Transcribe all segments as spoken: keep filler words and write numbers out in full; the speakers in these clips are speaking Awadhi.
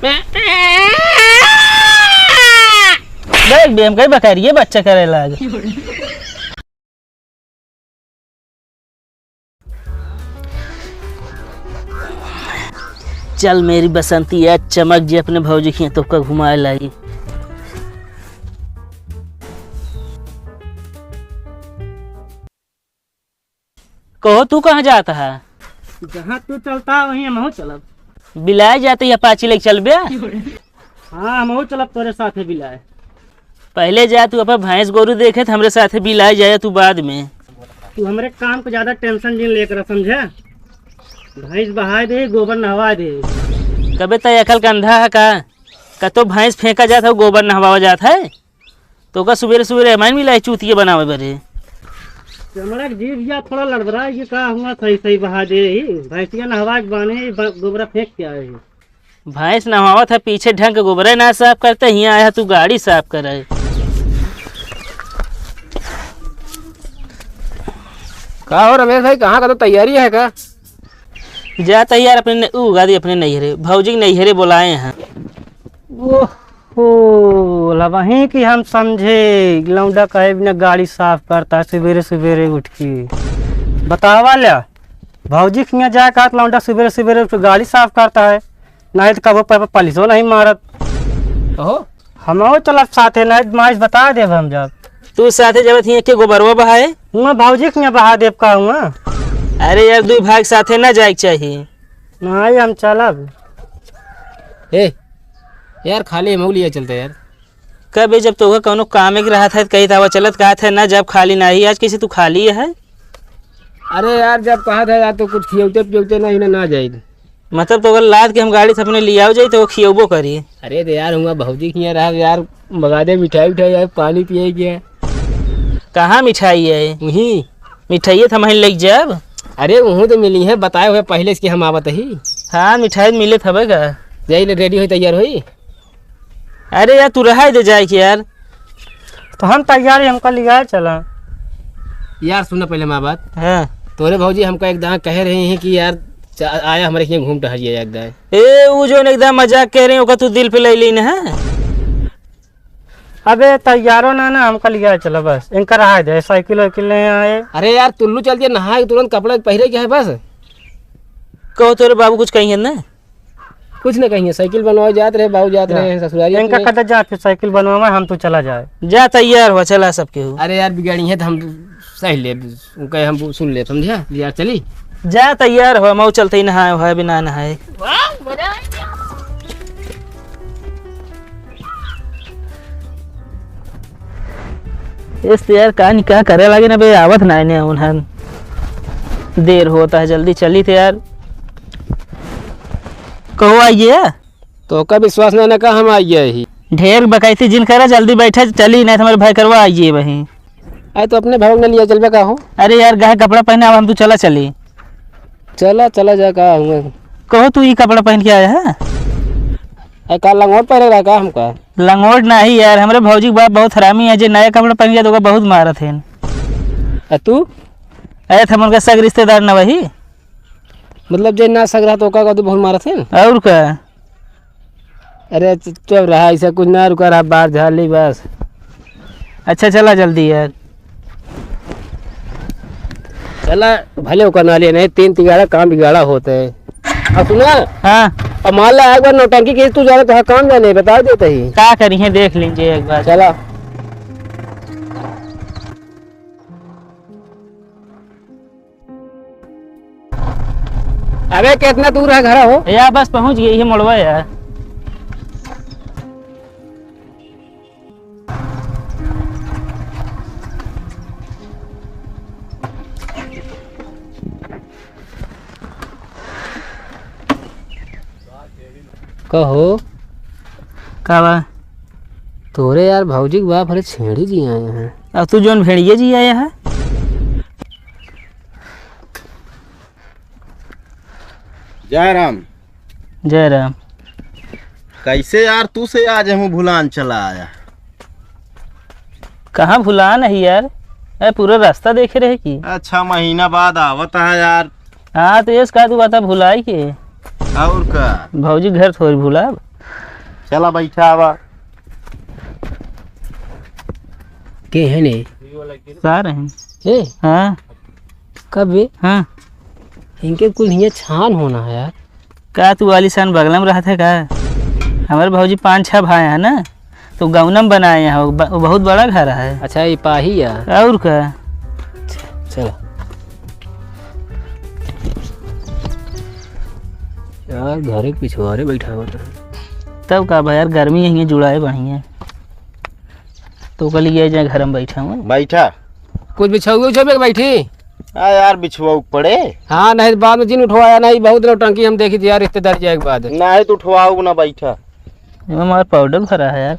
देख बे, हम कहीं बकरिए बच्चा करे लाग। चल मेरी बसंती, आज चमक जे अपने भौजी के हियाँ तोका घुमाए लाई। कहो, तू कहाँ जात है? जहाँ तू चलता है, वहीं हमहूँ चलब। बिलाए जाते ही अपाची लेके चलबे? हाँ, हमहूँ चलब तोरे साथे बिलाए। पहले जा तू अपन भैंस गोरू देखे, त हमरे साथे बिलाए जाए तू बाद में। तू हमरे काम को ज्यादा tension जिन लेकर, समझे? भैंस बहाए दे, गोबर नहवाए दे। कबे तय अकल के अंधा है का? कतो भैंस फेंका जात है, गोबर नहवावा जात है? तोका सुबेरे सुबेरे एमाइन मिला है चूतिया बनावे बरे। हमरा के जीभ या थोड़ा लड़बड़ा, ये का हुआ, सही सही बहा दे ही। भैंसिया नहवा के बाने, ब-, गोबरा फेंक के आए ही। भैंस नहवावत है, पीछे ढंग के गोबरे ना साफ करते, हियाँ आया तू गाड़ी साफ करे। का हो रमेश भाई, कहाँ का तो तैयारी है का? जा तैयार अपने न-, ऊ गादी अपने नैहरे, भौजी के नैहरे बोलाए हैं। ओहो, लबही कि हम समझे, लौंडा कहे बिना गाड़ी साफ करता है सुबेरे सुबेरे उठ के। बतावा ल्या, भौजी के हियाँ जाए का लौंडा सुबेरे सुबेरे उठ के गाड़ी साफ करता है, नहीं तो कबो प-, प-, पुलिसो नहीं मारत। ओहो। हमहू चलब साथे, नहीं तो माइस बता देब हम जब। तू साथे जब हियाँ के गोबरवा बहाए? हुआँ भौजी के हियाँ बहा देब का हुआँ? अरे यार, दुइ भाग साथे ना जाए के चाही। नहीं, हम चलब। ए, यार, खाली हमहू लिया चलते यार। कबे जब तोहका कौनो काम एक रहत है, त कही तावा चलत कहत है ना, जब खाली नाही, आज कैसे तू खाली है? अरे यार, जब कहत है यार, तो कुछ खियौते पियौते नहीं ना, ना जाई। मतलब, तो अगर लाद के हम गाड़ी से अपने लियाओ जाई, तो वो खियौबो करी। अरे, तो यार, हुआँ भौजी के हियाँ रहा यार, मंगा दे मिठाई उठाई यार, पानी पिए के। कहाँ मिठाई है? वहीं। मिठाइये तो हम लेके जाब। अरे, वहूँ तो मिली है, बताए हुए पहले से कि हम आवत ही। हाँ, मिठाई मिले थबे का। जाई ले, ready होई, तैयार होई। अरे यार, तू रहा दे जाए के यार। तो हम तैयार ही, हमका लिया चला। यार, सुन पहले हमार बात। हाँ। तोरे भौजी हमका एकदम कहे रही हैं कि यार, चा-, आया हमरे हियाँ घूम टहल जाए एकदम। ए, ऊ जोन एकदम मजाक कह रही हैं, ओका तू दिल पे ले लीन है। अबे तैयारो ना, ना, हमका लिया चला बस। इनका रहा दे, साइकिल वाइकिल नहीं आए। अरे यार, तुल्लू चल दिया, नहा के तुरंत कपड़ा पहिरे के है बस। कहो तोरे बाबू कुछ कही है ना? कुछ न कहिए, साइकिल बनवाए जात रहे, बाबू जात जा। रहे हैं ससुरारी इनका अपने। कहता जा, फिर साइकिल बनवावे, हम तो चला जाए। जा, तैयार हुआ, चला सब केहू। अरे यार, बिगाड़ी है तो हम सह लेब, उनका हम सुन लेब, समझा? यार, चली। जा, तैयार हुआ, मऊ चलते ही नहाए हुआ, बिना नहाए। इस तो यार, का नहीं का करे लगे ना बे, आवत ना इन्हें उन्हन। देर होता है, जल्दी चली तो यार। कहो आइए। तोका विश्वास ना, ना का हम आइए ही। ढेर बकैती जिन करा, जल्दी बैठे चली, नहीं तो हमारे भाई करवा आइए वहीं। अरे तो अपने भाई ने लिया चलबे का हो? अरे यार, गाहे कपड़ा पहने, अब हम तू चला चली। चला, चला जा, का हुआ? कहो तू ई कपड़ा पहन के आया है? अरे का लंगोट पहने रहा का हमका? लंगोट नहीं यार, हमरे भौजी के बाप बहुत हरामी है, जे नया कपड़ा पहन गया तो ओका बहुत मारत हैं। आ तू? अरे हम उनका सग रिश्तेदार न वही। मतलब जे ना सग रहा तो ओका का तू बहुत मारत हैं? और का? अरे चु-, चुप रहा, ऐसा कुछ ना रुका रहा, बाहर झाड़ ली बस। अच्छा चला जल्दी यार। चला, भले ओकर ना ले, नहीं तीन तिगाड़ा काम बिगाड़ा होता है। अब सुना? हाँ। अब मान ला एक बार नौटंकी की, तू जाने तो काम जाने, बता देता ही। का करी है, देख लीजिए एक बार। चला। अबे कितना दूर है घर हो? यार बस पहुंच गई है मोड़वा यार। कहो। का बा? तोरे यार भौजी के बाप हरे छेड़ी जी आए हैं। अब तू जोन भेड़िए जी आया है? जय राम। जय राम। कैसे यार, तू से आज हम भुलान चला आया? कहाँ भुलान है यार? अरे, पूरा रास्ता देखे रहे की। अच्छा, महीना बाद आवत है यार। हाँ, तो ये का तू कहता भुलाई के? और का? भौजी घर थोड़ी भुलाब। चला बैठा आवा। के है ने? सार हैं। ए? हाँ। कब बे? हाँ। इनके कुल हियाँ छान होना है यार। का तू आलीशान बगलम रहत है का? हमारे भौजी पाँच छह भाई हैं ना, तो गौनम बनाए हैं, वो ब-, वो बहुत बड़ा घर है। अच्छा, ये पाही है। और का? चला। यार, घरे के पिछवारे बैठा होता है। तब का बा यार, गर्मी यहीं जुड़ाए बढ़िया। तो कल ये जाए घर में बैठा हूँ। बैठा। कुछ बिछौगे उछौगे के बैठी? आ यार, बिछुआ पड़े। हाँ, नहीं तो बाद में जिन उठवाया, नहीं, बहुत नौटंकी हम देखी थी यार, रिश्तेदार जाए के बाद। नहीं तो उठवाओ ना, बैठा। एमे हमार पाउडर भरा है यार।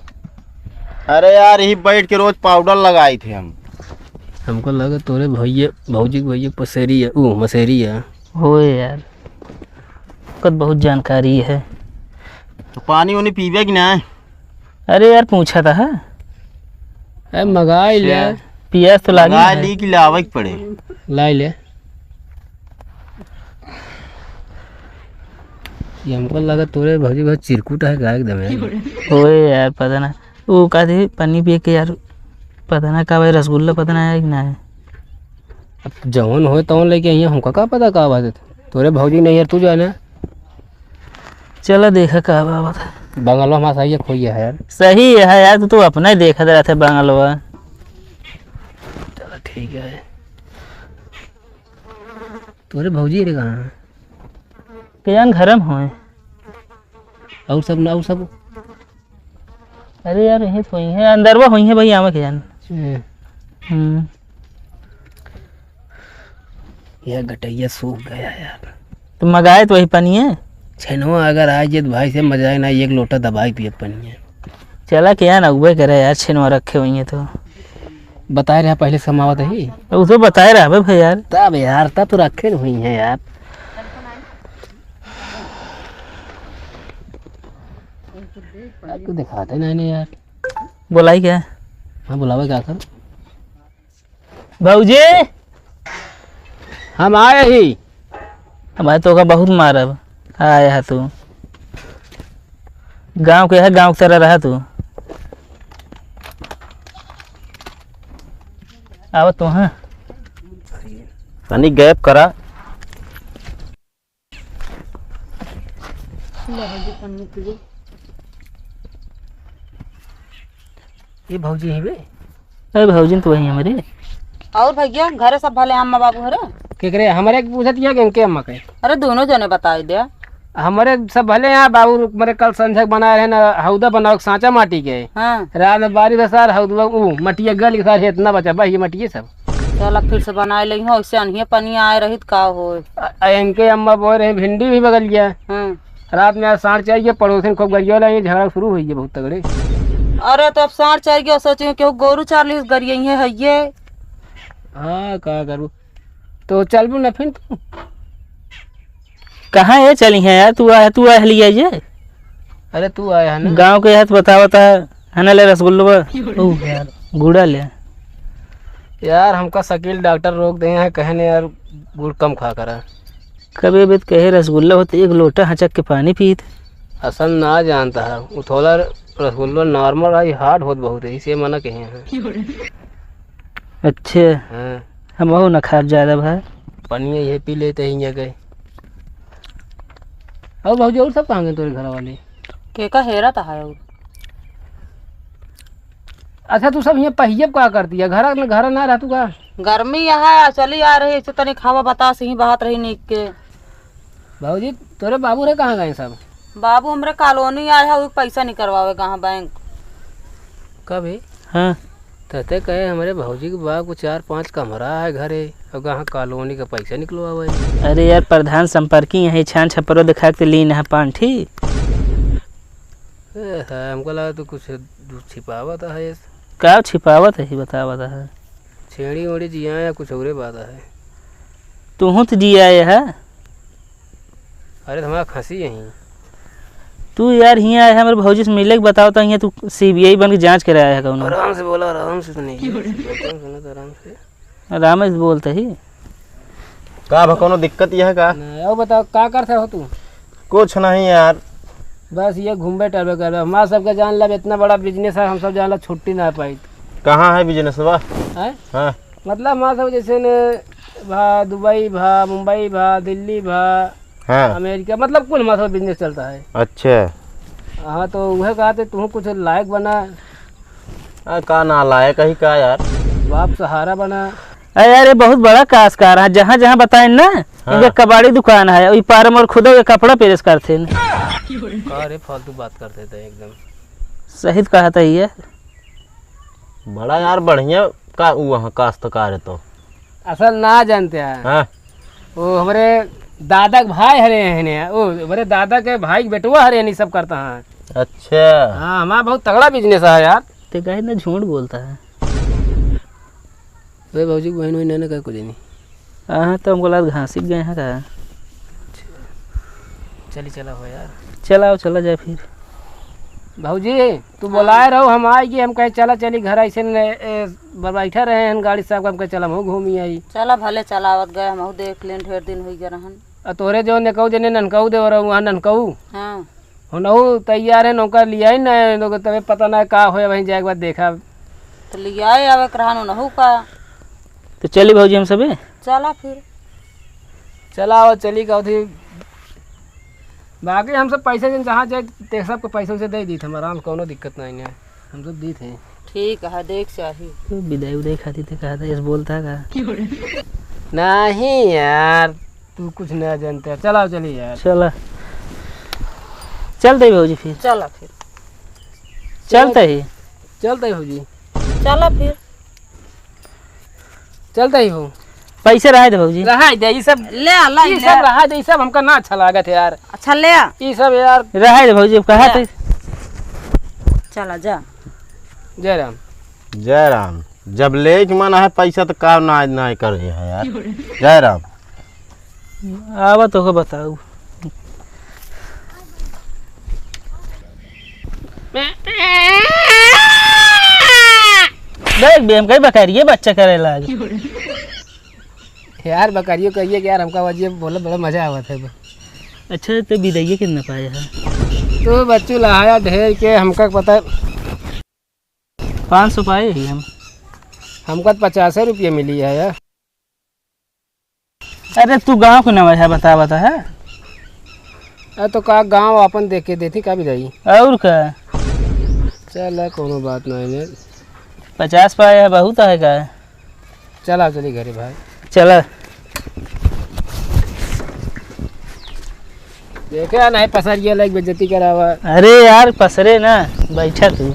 अरे यार, यही बैठ के रोज पाउडर लगाई थे हम। हमको लगा तोरे भैया, भौजी के भैया पसेरी है, ऊ, मसेरी है। होए यार, ओकर बहुत जानकारी है। तो पानी उनी पीबे कि ना? अरे यार, पूछा था, हाँ? ए, मंगाई ले। अच्छा। पियास तो लागी मंगाई है। ली कि लावे के पड़े? लाई ले। ये हमको लगा तोरे भौजी बहुत चिरकुट है का एकदम यार। ओए यार, पता ना, वो का दे पानी पिए के यार, पता ना का भाई, रसगुल्ला पता ना है कि ना है। अब जवन होए तवन लेके आइए, हमका का पता का बात है। तोरे भौजी नहीं यार, तू जाने। चला देखा का बात है। बंगलवा हमारा सही है, खोइया है यार। सही है यार, तू तो अपना ही देखत रहते बंगलवा। चला ठीक है। तोरे भौजी रे कहाँ है? के जान घरम होए। और सब ना, और सब? अरे यार, यहीं तो होई है, अंदरवा होई है भाई, आवे के जान। हम्म। हम्म। यह गटैया सूख गया यार। तो मगाए तो वही पानी है। छेनवा अगर आ जाए तो भाई से मजा आए ना, एक लोटा दबाई पिए पानी है। चला के यार, अगुए करे यार, छेनवा रखे हुई है तो। बताए रहा पहले समावत ही। उ तो बताए रहा बे भाई यार। तब यार, तब तो रखे हुई है यार। अब तो दिखाते नहीं, नहीं यार। बोलाई क्या? हाँ, बुलावे क्या कर? भौजी, हम आए ही। अब भाई तोका बहुत मारब। आए हा तू। गाँव के है, गाँव के तरह रहा तू। आवा तू, हाँ। तनी गैप करा। ले भौजी, पानी पियो। ये भौजी ही बे? अरे भौजी तो वही हमारे। और भैया, घरे सब भले अम्मा बाबू हरे? केकरे? हमरे के पूछत या कि इनके अम्मा के? अरे दोनों जने बताई दे। हमरे सब भले यहाँ बाबू, मरे कल संझक बनाए रहे ना, हौदा बनाओ सांचा माटी के। हाँ। रात में बारिश बरसा, हौदवा ऊ मटिया गल के सारे इतना बचा, बस ये मटिया सब। चल, अब फिर से बनाए लई हो, ऐसे अनहिए पनिया आए रही त का होए। अ, अ, इनके अम्मा बोए रहे भिंडी भी बगल गया। हाँ। रात में आज साढ़ चार के पड़ोसन खूब गरिया ला, ये झगड़ा शुरू हुई है बहुत तगड़े। अरे, तो अब साढ़ चार के सोचे केहू गोरू चार लीस गरिया ही है ये। हाँ, का करू? तो चलबू ना फिर तू? कहाँ ये चली है यार? तू आया, तू आया लिया ये। अरे, तू आया है ना। गाँव के यार, बता, बता, है ना, ले रसगुल्ला बा। ओ यार, गुड़ा ले। यार, हमका शकील डॉक्टर रोक दे हैं, कहने यार, गुड़ कम खा करा। कबे बेत कहे रसगुल्ला होत, एक लोटा हचक के पानी पीत। असल ना जानता है, वो थोड़ा रसगुल्ला नॉर्मल आई, हार्ड होत बहुत है, इसे मना कहे हैं। अच्छे। हाँ। हम वो ना खाब ज्यादा भाई। पनिया ये पी लेते हैं यहाँ के। और भौजी, और सब कहाँ गए तोरे घर वाले? के का हेरा त है और? अच्छा, तू सब यहाँ पहियब का कर दिया? घर न, घर ना रहतू का? गर्मी यहाँ है, चली आ रही, ऐसे तनिक हवा बतास ही बहत रही नीक के। भौजी, तोरे बाबू रे कहाँ गए सब? बाबू हमरे कॉलोनी आए है, उ पैसा निकलवावे कहाँ बैंक। कबे? हाँ। तते कहे हमरे भौजी के बाप को चार पांच कमरा है घरे, और कहाँ कॉलोनी का पैसा निकलवावे। अरे यार, प्रधान संपर्की यहाँ छान छपरो दिखा के लीन है पांठी। ए, है, हमको लगा तू कुछ दू-, छिपावत है। का छिपावत है, बतावत है। छेड़ी ओड़ी जिया या कुछ औरे बात है। तू तो जिया है। अरे, तो हमारा खांसी यहीं। तू यार हियाँ आया है, हमरे भौजी से मिले के बताओ तो हियाँ तू सीबीआई बन के जांच करे आया है कौनो? आराम से बोला, आराम से तो नहीं। बोलता हूँ, सुनो तो आराम से। आराम से बोलते ही। का भा, कौनो दिक्कत यह है का? नहीं, और बताओ, का करते हो तू? कुछ नहीं यार, बस ये घूमबे टहलबे करबे। हमार सबके जान लब इतना बड़ा business है, हम सब जान लब छुट्टी ना पाई। कहाँ है business बा? हैं? हाँ। मतलब हमार सब जैसे ने भा दुबई भा, मुंबई भा, दिल्ली भा, हाँ। अमेरिका, मतलब कुल हमार सब business चलता है। अच्छा। हाँ, तो वह कहा थे तू कुछ लायक बना। आ, का ना लायक ही का यार? बाप सहारा बना। अरे यार, ये बहुत बड़ा काश्तकार है, जहाँ जहाँ बताए ना, हाँ। इनके कबाड़ी दुकान है, ई पार मोर खुदे ये कपड़ा press करते हैं। का रे फालतू बात करते थे एकदम। सही तो कहा था ये। बड़ा यार बढ़िया का उ वहाँ काश्तकार है तो। असल ना जानते हैं। हाँ। वो हमरे दादा के भाई हरे हैं ने, वो हमरे दादा के भाई के बेटवा हरे हैं, सब करता है। अच्छा। हाँ, हमारा बहुत तगड़ा business है यार। ते काहे ना झूठ बोलता है? वे भौजी के बहन वहन ने का कुछ नहीं। हाँ, तो हमको लगा घासी गए हैं का? चली चला हो यार। चलाओ, चला जाए फिर। भौजी, तू बोलाए रहो, हम आए कि हम कहे चला चली घर, ऐसे ने, ए, ब-, बैठा रहे हैं गाड़ी साहब, हम कहे चला हम घूमी आई। चला भले चलावत गए, हम देख लें, ढेर दिन हुई गए रहन। आ तोरे जो नेकऊ जने ननकऊ दे रहो, वहाँ ननकऊ। हाँ। हुनहु तैयार है, नौका लिया ही ना, लोग तबे पता ना का होए, वहीं जाए के बाद देखा। तो लियाए आवे के रहन उनहु का। तो चली भौजी हम सबे? चला फिर। चला आओ, चली का उठी। बाकी हम सब पैसे जिन जहाँ जाए, ते सबको पैसे उसे दे दी थे, हम आराम, कोनो दिक्कत नहीं है, हम सब दी थे। ठीक है, देख चाही। तो विदाई उदाई खाती थे कहा था, इस बोलता का? नहीं यार, तू कुछ ना जानते। चला, चली यार। चला। चलते ही भौजी फिर। चला फिर। चलते ही। चलते ही भौजी। चला फिर। चलते ही हो। पैसे रहे दे भौजी। रहा दे, ई सब ले आ, ला, ई ले सब आ। रहा दे, ई सब हमका ना अच्छा लागत है यार। अच्छा, ले आ। ई सब यार। रहे दे भौजी, अब कहा ले आ। थे? चला, जा। जय राम। जय राम। जब लेके मन है पैसा तो का ना, ना करे है यार। जय राम। आवा तो को बताऊ। देख बे, हम कहीं बकरिए बच्चा करे लाग। यार बकरियों कहिए कि यार हमका वजिए बोले बड़ा मजा आवत है। अच्छा, तो बिदैया कितना पाया है? तो बच्चू लहाया ढेर के हमका पता। पाँच सौ पाए ही हम। हमका तो पचासे रुपये मिली है यार। अरे तू गाँव के नवा है, बता, बता है। अरे तो का गाँव अपन देख के देती का भी जाई? और का? चल, कोनो बात नहीं है। पचास पाए है, बहुत है का? चला, चली घरे भाई। चला। देखे ना, पसरिया लायक बेइज्जती करावा। अरे यार, पसरे ना, बैठा तू।